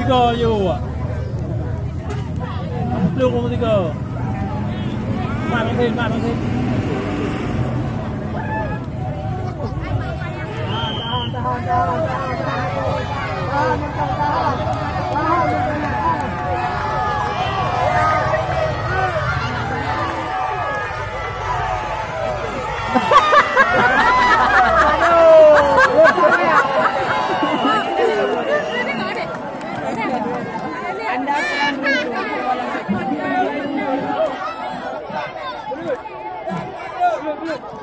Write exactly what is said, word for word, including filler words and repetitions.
Tiga je, Wak. Sepuluh koma tiga. Mat masih, mat masih. Tahan, tahan, tahan, tahan, tahan, tahan. Tahan, tahan, tahan. Tahan, tahan, tahan.